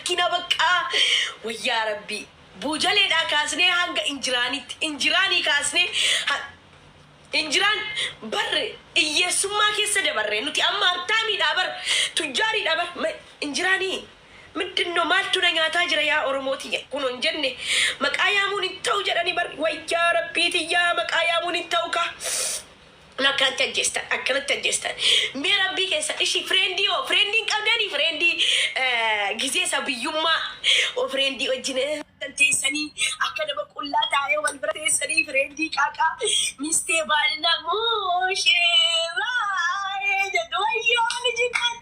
Rakkina baqqaa wayyaa rabbii. Buujaleedhaa kaasnee hanga injiraanitti, injiraanii kaasnee injiraan bar iyyeessummaa keessa dabarre nuti amma habtaamiidhaa bar tujjaariidhaa bar injiraanii mindinno maaltu na nyaataa jira yaa Oromoo tiyya kunoo hin jenne maqaa yaamuun hin ta'u jedhani bar wayyaa rabbii tiyyaa maqaa yaamuun hin ta'u kaa. Akkanatti ajjeestan akkanatti ajjeestan mee rabbii keessa ishi friendii hoo friendii hin qabdanii friendii gizee isa biyyummaa hoo friendii wajjin teessanii akka nama qullaa taa'ee wal bira teessanii friendii qaaqaa mistee baalina muusheeraa jedhu wayyoo lijinaan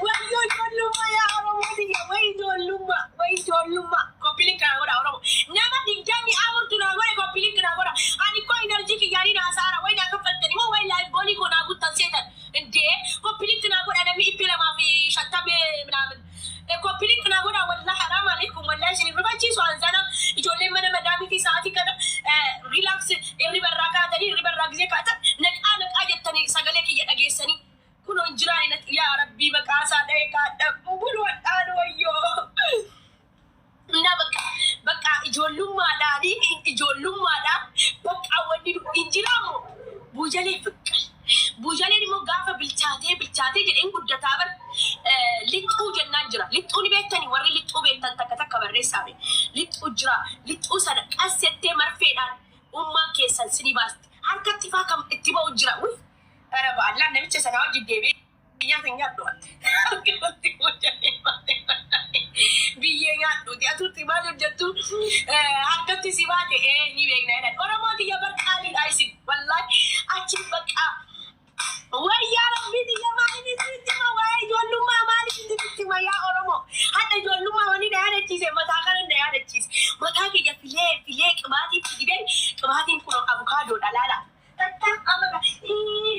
wayyoo ijoollummaa yaa Oromoo tiyya way ijoollummaa way ijoollummaa copy link naa godha Oromoo nama 24 tu naa godhe copy link naa godha ani koo energy kiyyaanii naa saara way naa kaffaltani moo way life goalii koo naa guttan seetan indee copy link naa godha namni 250 ምናምን copy link naa godha. Wallahi haraam alaikum, wallahi isin rifachiisu anzana ijoolleen mana madaamitii sa'aatii kana relax hirriba irraa kaatanii hirriba irraa gizee kaatan naqaa naqaa jettanii sagalee kiyya dhageessanii kunoo hin jiraani yaa rabbii maqaa isaa dha'ee kaadha bulu hadhaan wayyoo. Na bakka bakka ijoollummaadhaanii ijoollummaadhaan bakka wanni nu hin jiraamu buujalee bakka buujaleen immoo gaafa bilchaatee bilchaatee jedheen guddataa bar lixxuu jennaan jira. Lixxuu ni beektanii? Warri lixxuu beektan takka takka barreessaame. Lixxuu jira. Lixxuu sana qassettee marfeedhaan ummaan keessan sinii baasti. Harkatti faa kan itti ba'u jira. Uy bara ba'allaan namicha sanaa wajjin deebi'ee nyaata hin nyaadhu. Harkatti buujalee biyyee nyaadhuuti. Atuutti maal hojjettu harkatti si baate ee ni beekna jedhan. Oromoo tiyya bar qaaliidha isin. Wallaahi achi bakka wayyaa rabbii tiyya maaliif isinitti hima waa'ee ijoollummaa maaliif isinitti hima yaa Oromoo. Hadha ijoollummaa wanni na yaadachiise mataa kana na yaadachiise. Mataa kiyya filee filee qibaatii itti dibee qibaatiin kun avokaadoodha laala. Takka amma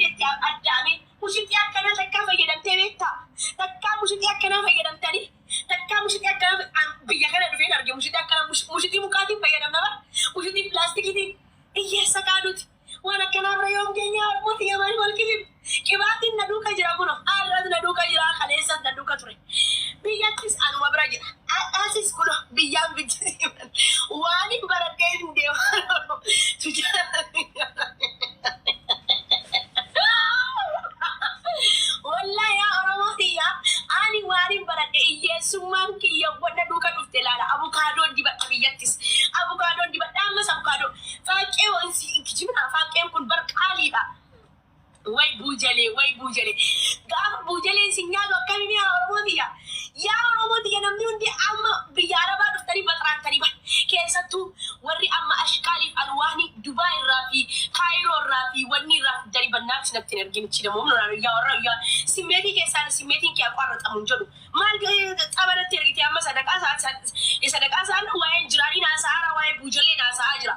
jetti addaamee mushixii akkanaa takkaa fayyadamtee beektaa? Takkaa mushixii akkanaa fayyadamtanii? Takkaa mushixii akkanaa biyya kana dhufeen arge mushixii akkanaa mushixii mukaatiin fayyadamna bar mushixii pilaastikiitiin hiyyeessa kaanuti. Waan akkanaa bira yoom keenya Oromoo tiyya maaliif wal kijibdi? Qibaatiin na duuka jira kuno har'as na duuka jira kaleessas na duuka ture. Biyyattis anuma bira jira. Har'asis kuno biyyaan bijjisiifan. Waan hin baradhee hin deemaa. Wallahi yaa Oromoo tiyya ani waan hin baradhe hiyyeessummaan kiyya wanna duuka dhufte laala abukaadoon dibadha biyyattis abukaadoon dibadha ammas abukaadoo faaqqee wansi hin kijibinaa faaqqeen kun bar qaaliidha. Way buujalee way buujalee gaafa buujaleen sin nyaatu akkamiin yaa Oromoo tiyya yaa Oromoo tiyya namni hundi amma biyya Arabaa dhuftanii baxraantanii ba keessattuu warri amma ashkaaliif alwaanii Dubaay irraa fi Kaayiroo irraa fi wanni irraa fiddanii bannaatti natti hin ergin ichi demoo yaa warra yaa simmeetii keessaan simmeetiin kee aqwaarratamu hin jedhu maal xaba natti ergite amma sadaqaa sadaqaa isaan waa'ee jiraanii naasa'aara waa'ee buujalee naasa'aa jira.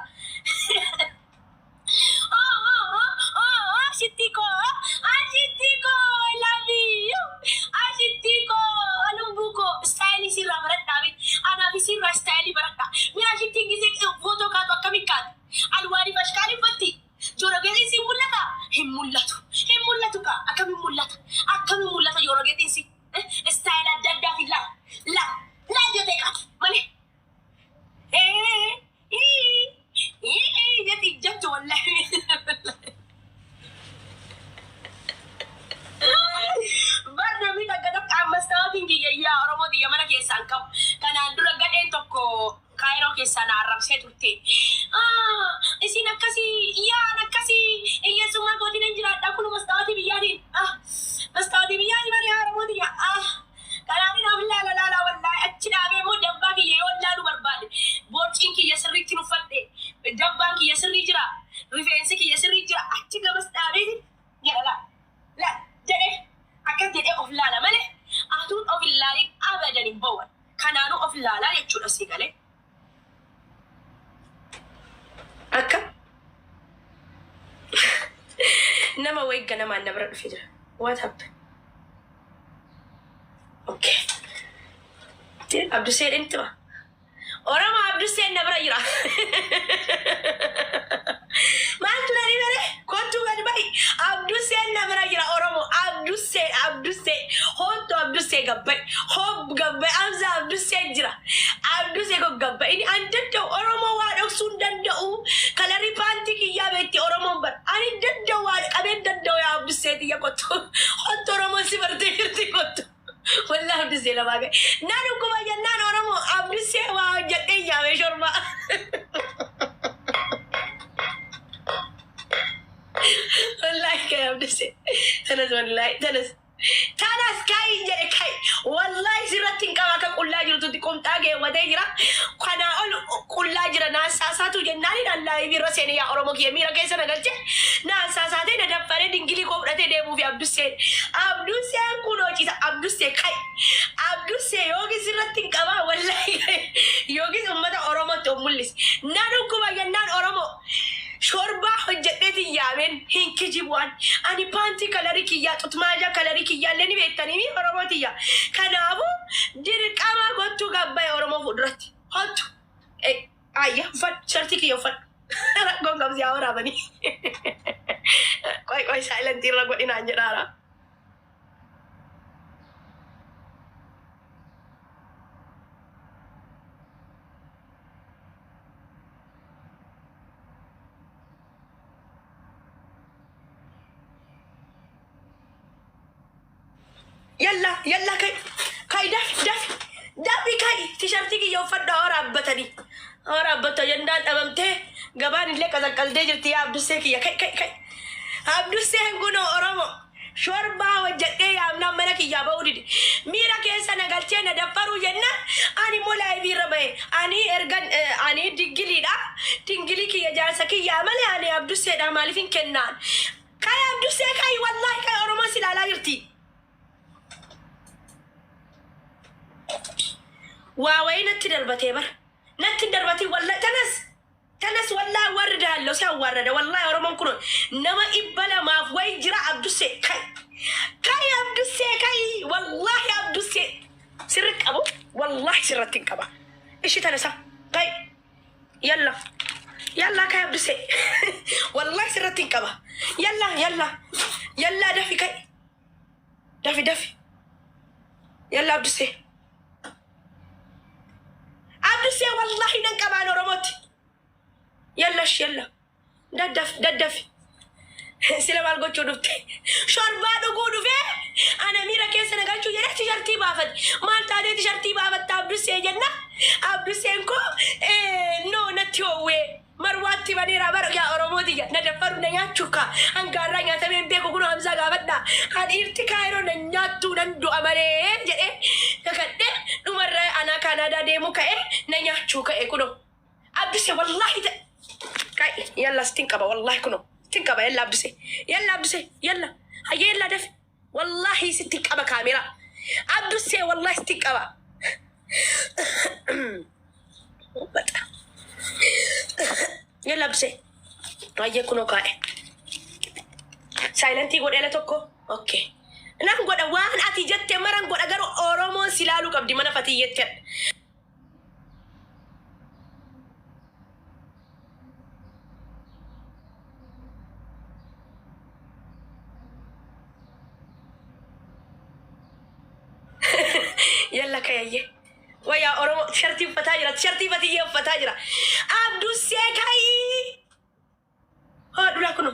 Ashitti koo, ashitti koo, I love you. Ashitti koo, lubbuu koo, style sirraa baradhaa be. Anaaf sirraa style baradhaa. Mee ashittiin gisee footoo kaatu akkamiin kaatu? Alwaaniif ashkaaliin uffatti. Joorogeetiin siin mul'ata? Hin mul'atu. Hin mul'atu kaa. Akkamiin mul'ata? Akkamiin mul'ata joorogeetiin si? Style adda addaatiin laal. Laal. Laal jettee kaatu malee. Jetti jettu wallahi. Bar namni takka takka ammas ta'atiin kiyya yaa Oromoo tiyya mana keessaan qabu. Kanaan dura gadheen tokko Kaayiroo keessaa na arrabsee turte. Isin akkasii yaan akkasii hiyyeessummaa kootiin hin jiraadha kun mastaawatii biyyaatiin. Mastaawatii biyyaatii bari yaa Oromoo tiyya. Kanaafin of laala laala wallaahi achi dhaabee immoo dabbaa kiyya yoo laalu barbaade boorciin kiyya sirriitti uffadhe dabbaan kiyya sirrii jira rifeensi kiyya sirrii jira achi gamas dhaabee jedha laa laa jedhee akkas jedhee of laala malee atuun of hin laalin abadan hin boo'an kanaanuu of laalaa jechuudha sii galee. Akka nama wayii ganamaan na bira dhufee jira. What happened? Okay. Abduseen inti ma? Oromo Abduseen na bira jira. Maaltu na dhibere? Kottuu gad bahi. Abduseen na bira jira Oromo. Abdus Abdussee Abdussee hoottu Abdussee gabba'i hoob gabba'i Hamza Abdussee jira Abdussee koo gabba'i inni an danda'u Oromoo waa dhoksuu hin danda'u kalarii paantii kiyyaa beekti Oromoon bar ani hin danda'u waa qabee hin danda'u yaa Abdussee tiyya kottu hottu Oromoon si bartee jirti kottu Wallah Abdussee lafaa ga'e na dhukkuba jennaan Oromoo Abdussee waa hojjedhee yaamee shormaa. Wallahi kai abduse. Tanas wallahi tanas. Tanas kai jedhe kai. Wallahi sirratti hin qaba akka qullaa jirtutti qumxaa keewwatee jira. Kanaa ol qullaa jira naan saasaatu jennaan hin live irra seene yaa Oromoo kiyya miira keessa na galche. Naan saasaatee na daffaree dingilii koo fudhatee deemuufi Abdusseen. Abdusseen kun hojii Abdussee kai. Abdussee yookiin sirratti hin qaba wallahi yookiin uummata Oromootti of mul'isi. Na dhukkuba jennaan Oromoo. Shorbaa hojjedheetiin yaameen hin kijibu an. Ani paantii kalarii kiyyaa xutmaajaa kalarii kiyyaallee ni beektanii Oromoo tiyya. Kanaafuu dirqama kottuu gabbaye Oromoo fuulduratti. Hottu. Ayya uffadhu shartii kiyya uffadhu. Rakkoon qabsi haa waraabanii. Qoy qoy saayilantii irra godhinaan jedhaara. Yalla yalla kai kai dafi dafi dafi kai tishartii kiyya uffadhu haa waraabbatanii. Haa waraabbattu ajandaan dhabamtee gabaan illee qazaqqaltee jirti yaa Abdussee kiyya kai kai kai. Abdusseen kunoo Oromoo. Shorbaa hojjedhee yaamnaan mana kiyyaa ba'uu dide. Miira keessa na galchee na daffaruu jennaan ani immoo live irra ba'e. Ani ergan ani diggiliidha. Dingilii kiyya jaarsa kiyyaa malee ani Abdusseedha maaliif hin kennaan. Kai Abdussee kai wallahi kai Oromoon si ilaalaa jirti. Waa wayii natti darbatee bara. Natti hin darbatiin wallahi tanas. Tanas wallahi warri daallo si awwaarrada wallahi Oromoon kun nama 200 wayi jira Abdussee kai kai Abdussee kai wallahi Abdussee sirri qabu wallahi sirratti hin qaba ishi tanasa kai yalla yalla kai Abdussee wallahi sirratti hin qaba yalla yalla yalla dafi kai dafi dafi yalla Abdussee. Abdusee wallahi nan qabaan Oromootti. Yallash yalla. Daddaf daddafi. Sila maal gochuu dhufte? Shorbaa dhuguu dhufee ana miira keessa na galchuu jedhee tishartii baafate. Maal taatee tishartii baafatta Abdusee jenna. Abduseen koo no natti hoowwee. Marwaatti baneera bar yaa Oromoo tiyya na daffaru na nyaachuu kaa hangaarraa nyaatamee hin beeku kunoo Hamzaa gaafadhaa an dhiirti kaayiroo na nyaattuu nan du'a malee jedhee kakadhee dhumarra anaa Kaanaadaa deemuu ka'ee na nyaachuu ka'e kunoo Abduse wallaahi ta kai yalla sittin qaba wallaahi kunoo sittin qaba yalla Abduse yalla Abduse yalla hayyee yalla dafi wallaahi sittin qaba kaameraa Abduse wallaahi sittin qaba. Baxa. Yalla Abduse. Baay'ee kunoo kaa'e. Saayilantii godhe ala tokko. Okay. Nan godha waan ati jette maran godha garuu Oromoon si laaluu qabdi mana fatiyyetti. Yalla kayayye. Wayaa Oromoo tishartii uffataa jira. Tishartii fatiyyee uffataa jira. Abdussee kayii. Hoo dura kuno.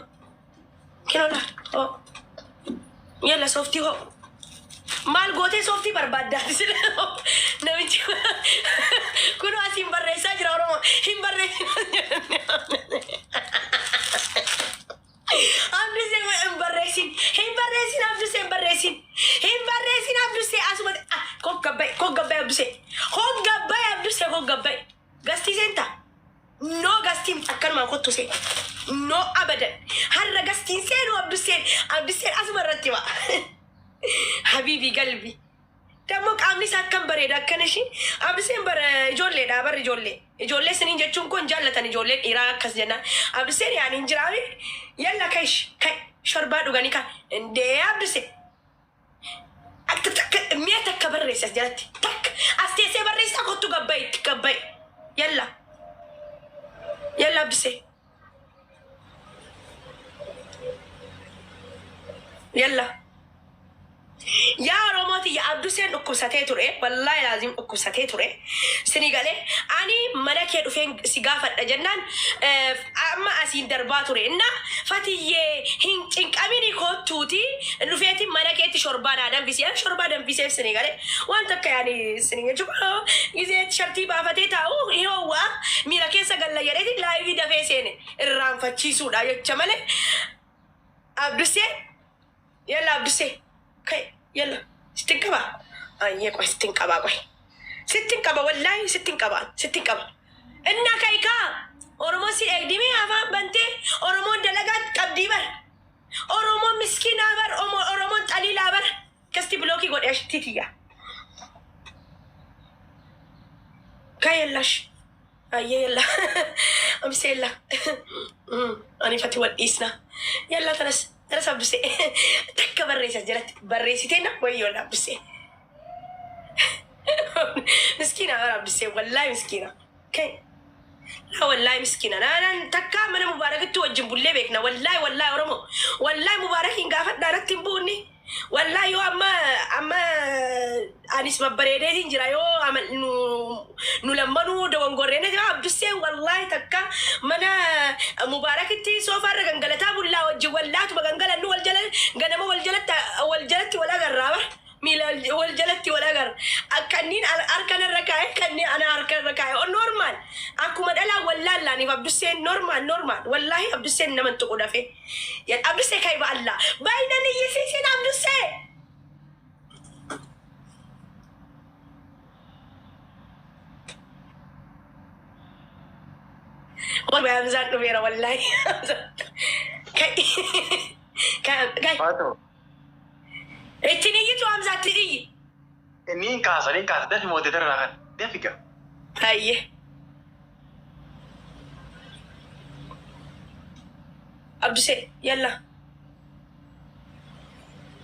Kinoo laa. Hoo. Yalla sooftii hoo. Maal gootee sooftii barbaaddaati sila namichi kunoo asiin barreessaa jira Oromoo hin barreessin. Abdusee hin barreessin hin barreessin Abdusee hin barreessin hin barreessin Abdusee asuma hoggabba'i hoggabba'i Abdusee hoggabba'i Abdusee hoggabba'i gastii seentaa no gastiin akkanumaan kottu seen no abadan har'a gastiin seenu Abduseen Abduseen asuma irratti ba'a habiibii galbii. Dammo qaamni isaa akkam bareeda akkana ishii Abduseen bara ijoolleedha bar ijoollee ijoollee isiniin jechuun kun jaallatan ijoolleen dhiiraa akkas jennaan Abduseen yaani hin jiraami yalla ka'ish ka'i shorbaa dhuganii ka indee Abdusee akka takka mi'a takka barreessi as jalatti takka as teessee barreessaa kottu gabba'i itti gabba'i yalla yalla Abdusee yalla. Yaa Oromoo tiyya, Abduseen dhukkubsatee ture, wallaahi laazim dhukkubsatee ture. Sini galee ani mana kee dhufeen si gaafadha jennaan amma asiin darbaa ture. Inna Fatiyyee hin cinqamini, kottuuti dhufeeti mana keetti shorbaa naa danfisi. Ani shorbaa danfiseef, sini galee waan takka yaani sini jechuudha. Gizee shartii baafatee taa'u hin hoowwaa, miira keessa galla jedheeti live dafee seene irraanfachiisuudha jecha malee. Abdusee, yalla Abdusee, kai yalla, sittin qaba. Ayyee, qoy, sittin qabaa, qoy, sittin qaba, wallaahi sittin qaba, sittin qaba. Inna kai kaa Oromoon si eegdimee afaan bantee. Oromoon dalagaa qabdii bar, Oromoon miskiinaa bar, Oromoon xaliilaa bar. Akkasitti block godhe ashitti tiyya. Kai yallash. Ayyee, yalla Abdusee, yalla ani fati wal dhiisna. Yalla, tanas tanas Abdusee, takka barreessa jalatti barreessitee na wayyoon. Abdusee miskiina bara, Abdusee wallaahi miskiina. Kai laa, wallaahi miskiina. Naanan takka mana Mubaarakitti wajjin bullee beekna. Wallaahi, wallaahi Oromoo, wallaahi Mubaarakiin gaafadhaa, natti hin buunni. Wallaahi yoo amma amma anis babbareedeetiin jira, yoo ama nu lammanuu dogongorreen, Abduseen wallaahi takka mana Mubaarakitti soofaarra gangalataa bullaa wajjin wallaatuma gangalannu, wal jala ganama wal jalatti wal agarraa bara, miila wal jalatti wal agarra. Kanneen harkanarra kaa'e, kanneen ana harkarra kaa'e, normal akkuma dhalaa wallaallaaniif. Abduseen normal, normal, wallaahi Abduseen nama tuqu dafee. Abdusee, kai, ba Allah baay'inaan iyyisiisin Abdusee. Wallahi Hamzaan dhufeera, wallaahi. Kai kai kai. Faatoo. Ittiin iyyitu, Hamzaatti iyyi. Niin kaasa, niin kaasa. Dafi moderator irraa kan. Dafi ga. Hayyee. Abdusee, yalla.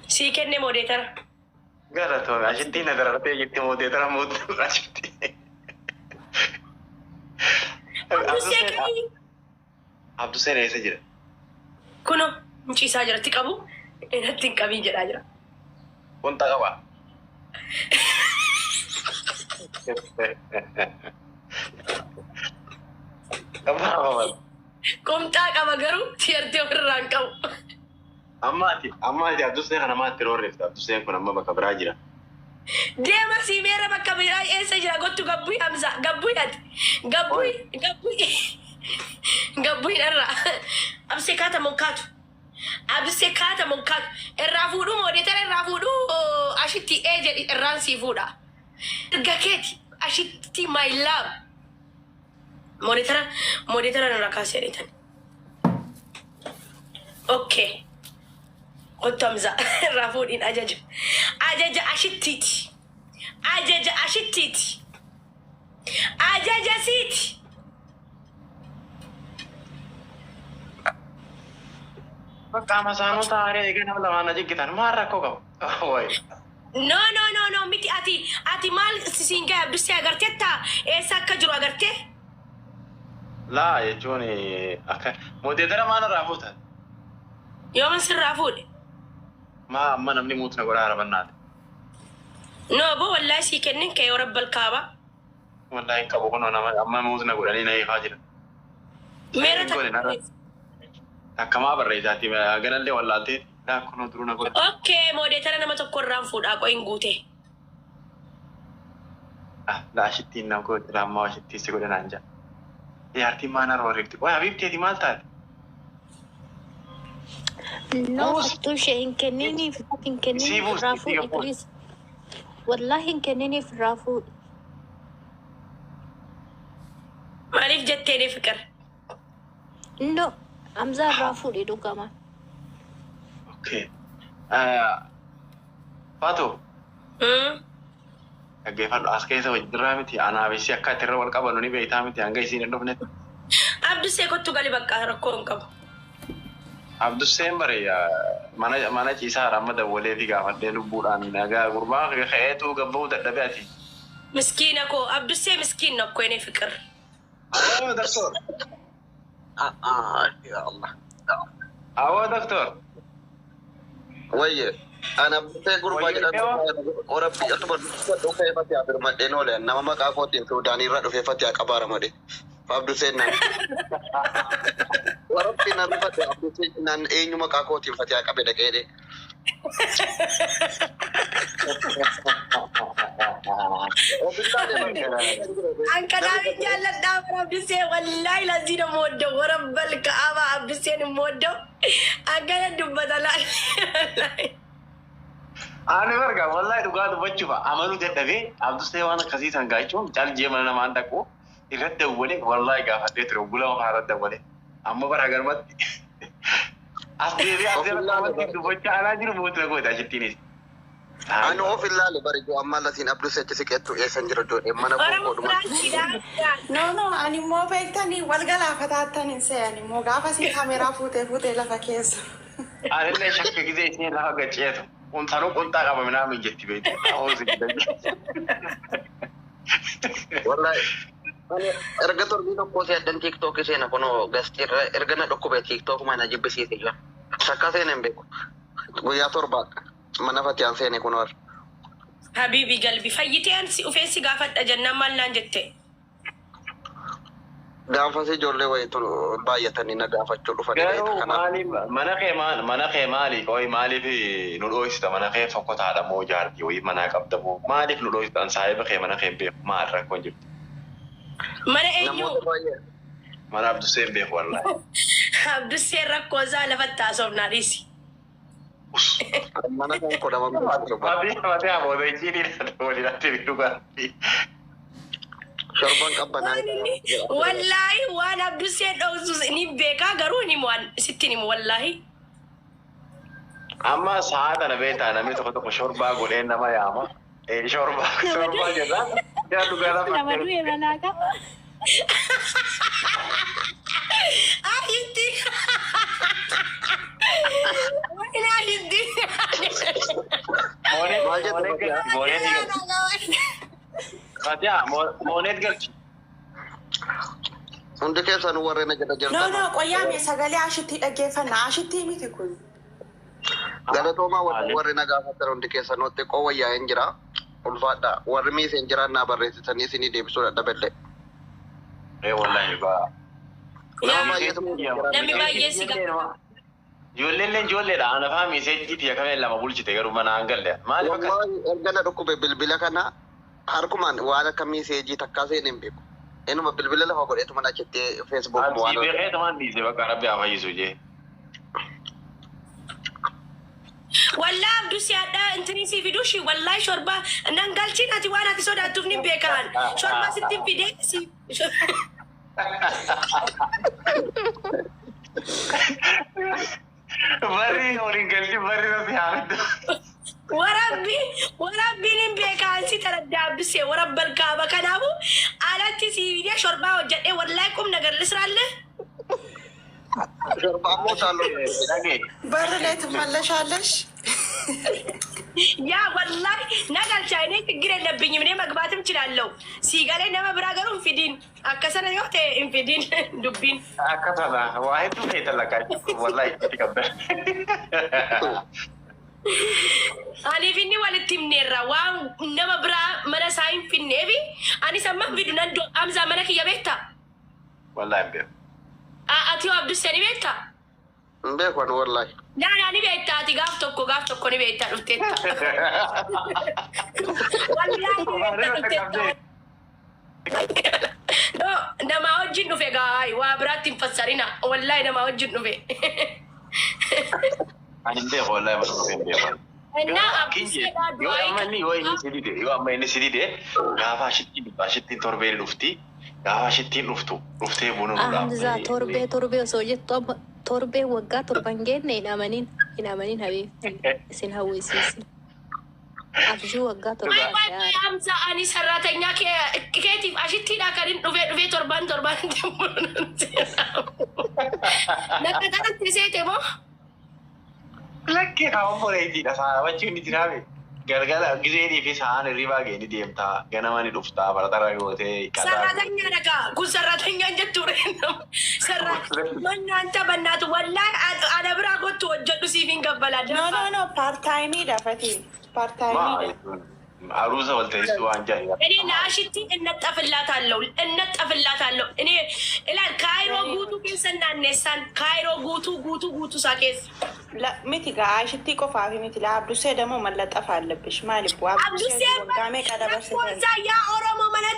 Sii kenne moderator. Galatoome, ashitti na darartee jirti, moderator mootu ashitti. Abdusee, kai. Abduseen eessa jira? Kuno ciisaa jiratti qabu, irratti hin qabiin jedhaa jira. Wanta qaba. Qabaa qaba. Qomxaa qaba, garuu tiyartee ofirraa hin qabu. Amma ati Abdusee kana maatti roorrifta? Abduseen kun amma bakka biraa jira. Deema siimeera, bakka biraa eessa jira? Gottu gabbuyi, Hamza gabbuyi, ati gabbuyi, gabbuyi, gabbuyi dharra. Absee, kaata monkaatu? Absee, kaata monkaatu? Irraa fuudhuu, moderator irraa fuudhuu, ashitti ee jedhi, irraan sii fuudha. Erga keeti, ashitti, my love. Moderator, moderator irraa kaasee jedhitan. Okay. Kottu Hamza, irraa fuudhiin. Ajaja. Ajaja ashittiiti. Ajaja ashittiiti. Ajaja siiti. Bakka masaanota haaree egaa nama lamaan na jiggitan maal rakkoo qabu? Wayi. No, no, no, no, miti. Ati maal siin gahe? Abdussee agarteetta, eessa akka jiru agartee? Laa jechuun akka moderator maal irraa fuuta? Yooman sirraa fuudhe? Maa amma namni mute na godhaa arabannaati. No bo, wallaahi sii kennin kee yoo rabbal kaaba. Wallaahi hin qabu, kunoo nama amma mute na godhanii na hiikaa jira. Meera. Hin godhe narra. Takkamaa barreessaati ganallee wallaaltee laa, kunoo duruu na godhe. Okay, moderator nama tokko irraan fuudhaa, qoyin guute. Ah, laa, ashittiin na godhe, lammaa ashittiin si godhe naan jaa. Jaartiin maa na roorrifti? Qoy, habiibteeti maal taate? No, Buus. fattuu ishee hin kenniniif, hin Sii kenniniif, buus, irraa sii fuudhi, buus. please. Wallaahi hin kenniniif, irraa fuudhi. Maaliif jetteeni, Fiqir? No, Hamzaa, irraa fuudhi dhugama. Okay. Faatu. Dhaggeeffadhu, as keessa hojii miti, anaa fi si akka itti irra wal qabannu ni beektaa miti, hanga isiin hin dhufnetti. Abdussee, kottu gali, bakka rakkoo hin qabu. Abdusseen bare mana ciisaadha, amma dawwalee fi gaafadhee lubbuudhaan nagaa gurbaa ka'eetu gabba'uu dadhabe ati. Miskiina koo Abdussee, miskiin nokko የኔ ፍቅር። Awwa doktor. Ah, ya Allah. Awwa doktor. Wayye. Ana buttee gurbaa jedhamtu warabbii otuma dhufee Fatiyaa birmadheen oole nama maqaa kootiin Suudaanii irra dhufee Fatiyaa qabaara malee. Abduseen naan. Warabbii nan rifate Abduseen naan eenyu maqaa kootiin Fatiyaa qabe dhaqee dhee. An kanaafin jaalladhaa bara Abdusee wallaahi lazii ነው የምወደው ወረበል ከአባ አብዱሴን የምወደው akkana dubbata laal. Ani barga wallahi dhugaa dubbachuuf amanuu dadhabee Abdusee waan akkasii san gaachuun caljee mana namaan dhaqu irratti dawwalee wallahi gaafadhee ture bula maqaa irratti dawwalee amma bara garmatti as deebi'ee as deebi'ee dubbachaa alaa jiru mootii goota ashittiinis. Ani of ilaale bari joo amma lasiin Abdusee achi siqeettu eessan jira joo mana Oromoo koodhuma. Firaansiidha. No, no, ani immoo beektanii wal galaafataattan hin se'an immoo gaafa isin kaameraa fuutee fuutee lafa keessa. Anillee shakka gisee isheen lafa gacceetu qunxanuu qunxaa qaba minaamin jetti beektu. Wallahi ani erga torbii tokko seedhan TikTok seena kunoo gastiirra erga na dhukkube TikTok mana jibbisiise jira. Takka seena hin beeku. Guyyaa 7 mana Fatiyaan seene kunoo har'a. Habiibi galbi fayyitee an si ufeen si gaafadha jennaan maal naan jette? Gaafas ijoollee wayitu baay'atanii na gaafachuu dhufanii Garuu beekta kanaaf. maaliif mana kee maal mana kee maali qoy maaliif nu dhoysita mana kee fokkotaadha moo jaartii wayii manaa qabda moo maaliif nu dhoysita an saahiba kee mana kee hin beeku maal rakkoon jirtu Mana eenyu? Namoota baay'ee. Mana Abdusee hin beeku wallahi. Abduseen rakkoo isaa lafatti haasofnaa dhiisi. Mana kan koo nama beeku. Maatii maatii abooda icciitii waliin ati dhugaatti. Shorban qabbanaa. Waan inni wallaahi waan Abduseen dhoksus ni beekaa garuu ni waan sitti himu wallaahi. Amma sa'a tana beektaa namni tokko tokko shorbaa godhee nama yaama. Shorbaa Nama shorbaa du'e. jedhaa. Yaa dhugaa lafa. Nama du'e manaa qaba. Ahitti. Wayne ahitti. Moonet Maal jettu moonet Fatiyaa? galchi moonet galchi. Fatiyaa moonet galchi. Hundi keessanuu warreen na jala No, jirtan. no, qoyyaame sagalee ashitti dhaggeeffanna. Ashitti miti kun. Galatoomaa warri warri na gaafatan hundi keessanuu xiqqoo wayyaa hin jira. Ulfaadha. Warri miiseen jiraan naa barreessitanii isinii deebisuu dadhabellee. Wallahi dhugaa. Nama baay'eetu Namni baay'ee si gaafata. Ijoolleen ijoolleedha. Ana faa miiseejjiiti yakamee lama bulchite garuu mana hin galle. Maaliif akkas? Wallahi erga na dhukkube bilbila kana harkumaan waan akka miiseejii takkaa seenee hin beeku. Inuma bilbila lafa godheetu mana achitti Facebook Asii waan beekee tamaan dhiise bakka rabbi haa fayyisu jee. Wallaa Abdusee hadhaa intinii si fidushi wallaahi shorbaa nan galchiin ati waan ati sodaattuuf ni beekaan. Shorbaa sitti fidee si. Barri waliin galchi barri nasi haa fiddu. Warabbi warabbiin hin beekaan si taradda Abdusee warabbal kaaba kanaafu alatti si fidee shorbaa hojjedhee wallaahi qubna garlisraallee. Shorbaa ammoo taalloo. Dhagee. በር ላይ ትመለሻለሽ። Yaa wallaahi na galcha እኔ ችግር የለብኝም እኔ መግባትም እችላለሁ። Siigalee nama biraa garuu hin fidiin akkasana yoo ta'e hin fidiin dubbiin. Akkasana waa hedduu ta'e tallaqaa jechuudha wallahi itti qabda. Aniif inni walitti himneerra waan nama biraa mana isaa hin finneefi anis amma hin fidu nan Hamzaa mana kiyya beektaa? Wallahi hin beeku. Ati hoo Abdussee ni beektaa? Hin beeku ani wallahi. Naanaa ni beektaa ati gaaf tokko gaaf tokko ni beektaa dhufteetta. Wallaahi ni beektaa dhufteetta. No, namaa wajjin dhufe gaay waa biraatti hin fassarina. Wallaahi namaa wajjin dhufe. Ani hin beeku wallahi mana dhufee hin beeku. Innaa Kinje Abdusseedhaa yoo amma du'aa inni yoo inni si dide yoo amma inni si dide gaafa ashittiin ashittiin torbeen dhufti gaafa ashittiin dhuftu dhuftee buna nu Hamzaa torbee torbee osoo jettu amma torbee waggaa torban geenne hin amanin hin amanin habiibti isin hawwisiisin. Abjuu waggaa Waay torban waay waay Hamza ani sarraatanya keetiif ashittiidha kan hin dhufee dhufee torban torban Nakka kanatti seete moo? Lakkee kaawwan boreetiidha saana wajjin ni jiraame. Galgala gizeenii fi sa'aan hirribaa ga'e ni deemtaa ganama ni dhuftaa baratara gootee qadaa. Sarraatanya dhagaa kun sarraatanyaan jettuudha. Sarra mannaan tabannaatu wallaahi ana biraa kottu hojjedhu siif hin gabbalaa. No, no, no, part time dha Fatii. Part time dha. Aruusa wal teessuu waan jedhan. እኔ ለአሽቲ እነጠፍላታለሁ እነጠፍላታለሁ። እኔ እላል ካይሮ ጉቱ keessa naanneessaan ካይሮ ጉቱ ጉቱ ጉቱ isaa keessa. Miti gaa Ashitti qofaa fi miti laa Abdusee ደግሞ መለጠፍ አለብሽ. Maaliif waa Abdusee waggaa meeqa dabarsitani? Lakkoofsa yaa Oromoo mana